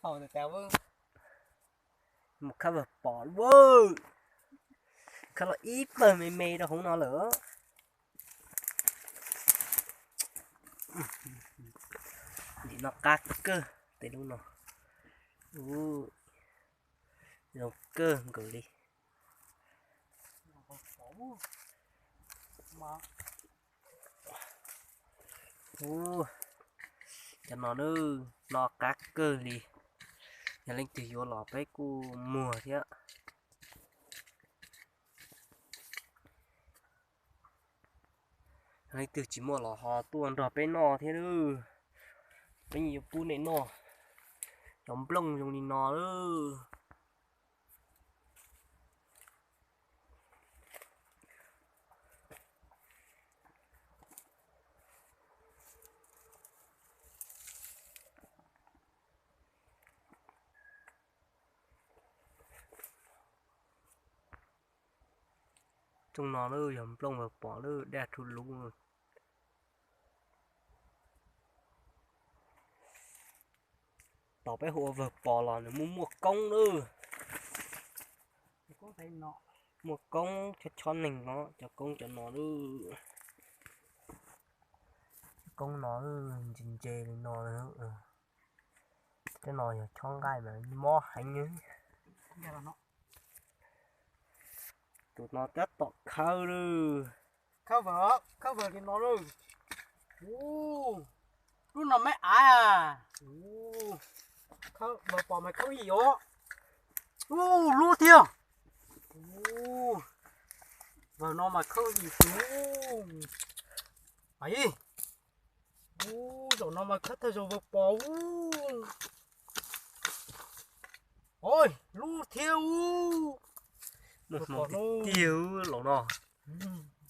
Mus khawb vawg pom lawm, khawb los ib pawg me me rau hauv no lawm. Nim no qab kawg tej lub no, zoo kawg nkaus li. Ub, cov no, no qab kawg li. Yog leej twg yuav los peb kuj muag thiab. Leej twg tsis muaj los ho tuaj nrog peb noj thiab lawm. Peb yuav pub nej noj cov nplooj zoo li no lawm. Rooj no lawm yog nplooj vawg pom lawm, daj rhu lub. Tos peb hu ua vawg pos los nws muaj muaj koob lawm. Muaj koob chob chob neeg no, cov koob cov no lawm. Koob no ntse ntse li no. Tej no yog chob nqaij mas mob heev. Tus no tab tom khawb lawm. Khawb vawg, khawb vawg li no lawm. Ub, lub no me aiv. Ub, khawb vawg pom mas khawb yim os. Ub, lub thiab. Ub, vawg no mas khawb yim xwb. Aiv, ub, zaum no mas khawb tag zaug vawg pom ub. Oj, lub thiab ub. Muaj hmoo tiag tiag ub laus no.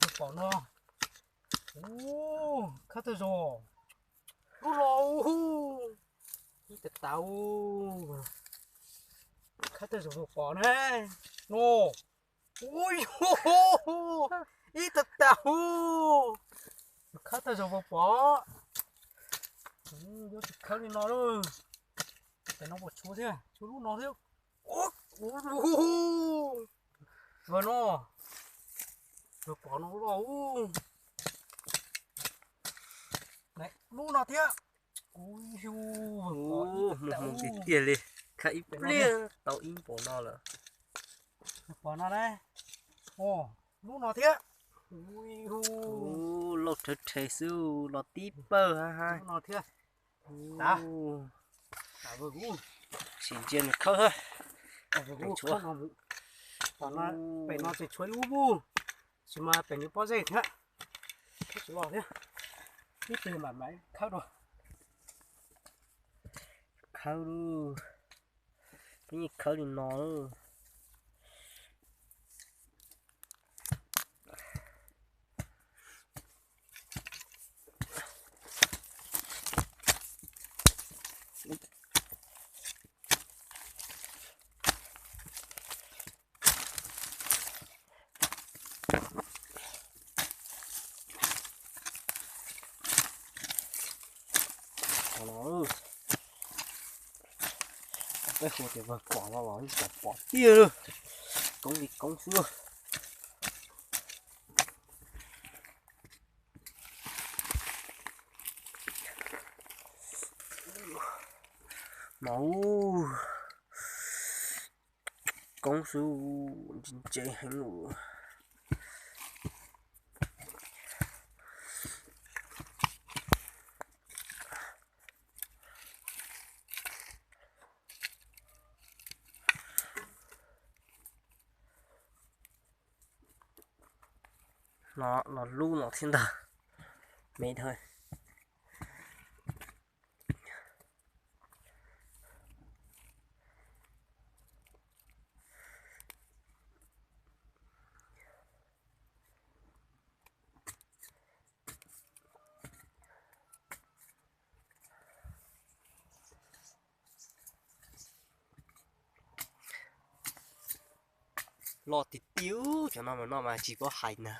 Vawg pom no. Ub, khawb tag zaug. Lub no ub. Ib tag tas ub. Khawb tag zaug vawg pom na. No. Ub, ib tag tas ub. Khawb tag zaug vawg pom. Yuav tsis khawb li no lawm. Tes no puas tshuav thiab, tshuav lub no thiab. Vawg no, vawg pom no loj ub. Lub no thiab. Ub, hmoo tiag tiag li, khawb ib pliag tau ib npaum no lawm. Vawg pom no na. Lub no thiab. Lauj, rhawv rhe xwb los tib pawg hab hab. Lub no thiab. Sim ntsia nws khawb hab. Pem no tseem tshuav ib lub, tab sis mas pem nws pob zeb thiab. Khawb tsis los thiab. Ib pliag mam mam khawb dua. Khawb lauj, peb yeej khawb li no lauj. Peb hu tias vawg pom no los ib tsam pom tiag, koob li koob xwb. No ub, koob xwb, ntse heev. No los lub no thiab ntag, me dhawv. Loj tiag tiag, cov no mas noj mas tsis paub hais na.